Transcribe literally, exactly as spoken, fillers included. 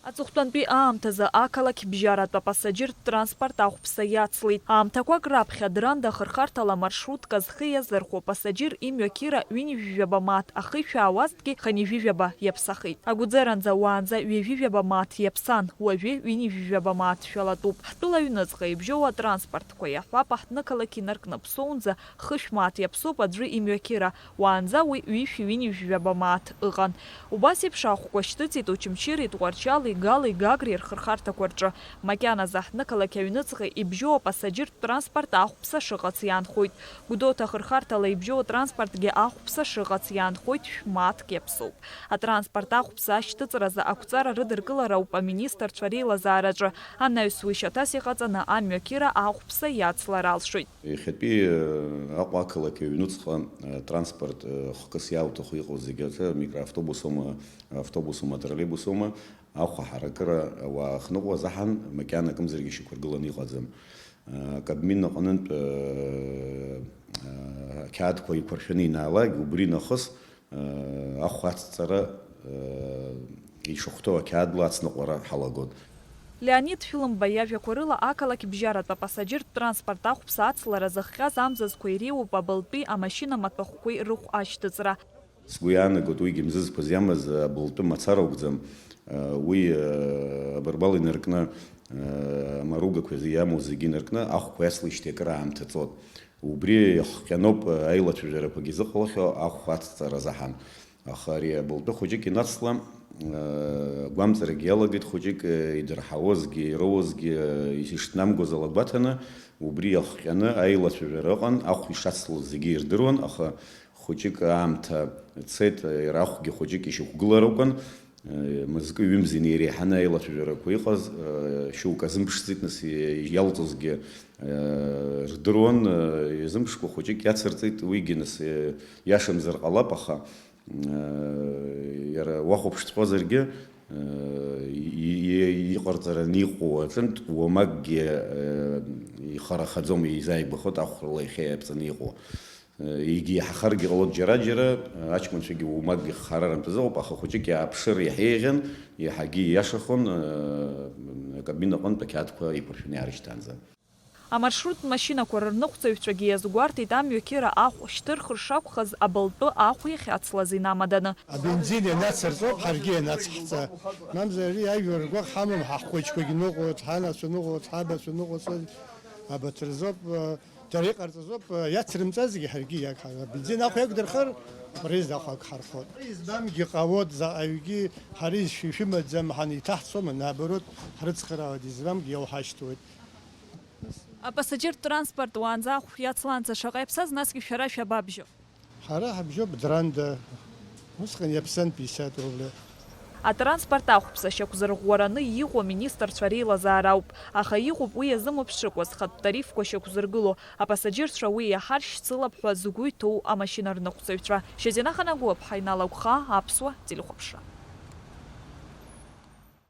Аҵыхәтәантәи аамҭазы ақалақь бжьаратә апассаџьыртә транспорт ахәԥса иацлеит. Аамҭақәак раԥхьа Дранда ахырхарҭала маршрутка зхы иазырхәо апассаџьыр имҩақьыра ҩынҩажәижәаба мааҭ ахы ишәаауазҭгьы хынҩажәижәаба иаԥсахеит. Агәӡаранӡа уаанӡа ҩажәижәаба мааҭ иаԥсан, уажәы ҩынҩажәижәаба мааҭ шәалатәуп. Ҳтәыла аҩныҵҟа ибжьоу атранспортқәа иаҳҳәап, аҳҭнықалақь инаркны Ԥсоунӡа хышә мааҭ иаԥсоуп аӡәы имҩақьыра, уаанӡа уи ҩышәи ҩынҩажәижәаба мааҭ ыҟан. Убас еиԥш ахәқәа шьҭыҵит Очамчыреи Тҟәарчали, Галеи Гагреи рхырхарҭақәа рҿы. Макьаназы аҳҭнықалақь аҩныҵҟа ибжьоу апассаџьыртә транспорт ахәԥса шыҟац иаанхоит. Гәдоуҭа ахырхарҭала ибжьоу атранспортгьы ахәԥса шыҟац иаанхоит, шә-мааҭк иаԥсоуп. Атранспорт ахәԥса ашьҭыҵразы ақәҵара рыдыркылара ауп аминистрцәа реилазаараҿы анаҩс уи шьаҭас иҟаҵаны амҩақьыра ахәԥса иацлар алшоит. Иахьатәи, э, Аҟәа ақалақь аҩнуҵҟа, э, транспорт, э, хкыс иаауҭаху иҟоу зегьы рҿы микроавтобус аума, автобус аума, атроллейбус аума, ахәа ҳаракыра ауаа ахныҟәо азаҳан макьана акымзаргьы шьақәыргыланы иҟаӡам. Э, Кабмин аҟнынтә, э, э, ақьаадқәа еиқәыршәаны инаалак, убри нахыс, э, ахәацҵара, э, ишахәҭоу ақьаад бла ацныҟәара ҳалагон. Леонид Шәлымба иажәақәа рыла, ақалақь бжьаратә апассаџьыртә транспорт ахәԥса ацлара зыхҟьаз амзызқәа иреиуоуп абылтәи амашьына маҭәахәқәеи рыхә ашьҭыҵра. Сгәы иаанагоит, уигьы мзызқәас иамаз абылтәы мацара акәӡам, уи абарбал инаркны, амаругақәа иамоу зегьы инаркны ахәқәа иацлеижьҭеи акыр аамҭа ҵуан. Убри иахҟьаноуп аилацәажәарақәагьы зыҟалахьоу ахәқәа ацҵара азаҳан. Аха ари абылтәы хәыҷык инацла, э, агәамҵрагьы иалагеит, хәыҷык, э, идырҳауазгьы, ироуазгьы, э, ишнамгоз ала гәаҭаны, убри иахҟьаны аилацәажәара ыҟан, ахә ишацлоз зегьы ирдыруан, аха хәыҷык аамҭа цеит, э, иара ахәгьы хәыҷык ишьақәгылар акәын, э, мызкы ҩымзи неиреиҳаны аилацәажәарақәа иҟаз, э, шьоук азымԥшӡеит, нас, э, иалҵызгьы, э, рдыруан, э, иазымԥшкәа хәыҷык иацырҵеит, уигьы, нас, э, иашамзар ҟалап, аха, Иара уахәаԥшҵәҟьозаргьы, иҟарҵараны иҟоу аҿынтә уамакгьы ихарахаӡом, еизааигәахоит ахәрала иахьа иаԥҵаны иҟоу. Егьиаҳахаргьы ҟалоит џьара-џьара, аҷкәынцәагьы уамакгьы хара рымҭазы ыҟоуп, аха хәыҷык иааԥшыр иаҳа еиӷьын, иаҳагьы ииашахон, акабина аҟынтә ақьаадқәа еиқәыршәаны иаарышьҭанӡа. Амаршрут машьынақәа рырныҟәцаҩцәагьы иазгәарҭеит, амҩақьыра ахә шьҭырхыр шакәхаз, абылтәы ахә иахьацлаз инамаданы. Абензин ианацырҵоит, ҳаргьы ианацҳҵа. Мамзар, ари ажәлар ргәаӷ ҳамам, ҳахәыҷқәагь ныҟәоит, ҳанацәа ныҟәоит, ҳабацәа ныҟәоит, абарҭ рзоуп, дара иҟарҵазоуп, иацрымҵазгьы ҳаргьы иагҳаргап. Абензин ахә иақәдырхар, апрезд ахә агҳархоит. Избамгьы ҟалоит, заҟаҩгьы ҳара изшәымаӡам, ҳаниҭаҳцома, наоборот, ҳрыцхраауеит, избамгьы иауҳашьҭуеит. Апассаџьыртә транспорт уаанӡа ахә иацлаанӡа шаҟа иаԥсаз, насгьы шәара шәабабжьо? Ҳара ҳабжьоуп Дранда. Усҟан иаԥсан пятьдесят рубль. Атранспорт ахәԥса шьақәзырӷәӷәараны иҟоу аминистрцәа реилазаара ауп, аха иҟоуп уи иазымԥшыкәа зхатә тарифқәа шьақәзыргыло, апассаџьырцәа уи иаҳаршьцылап ҳәа згәы иҭоу амашьына рныҟәцаҩцәа. Шьазина Ханагәыаԥҳа, Инал Агәхаа, Аԥсуа телехәаԥшра.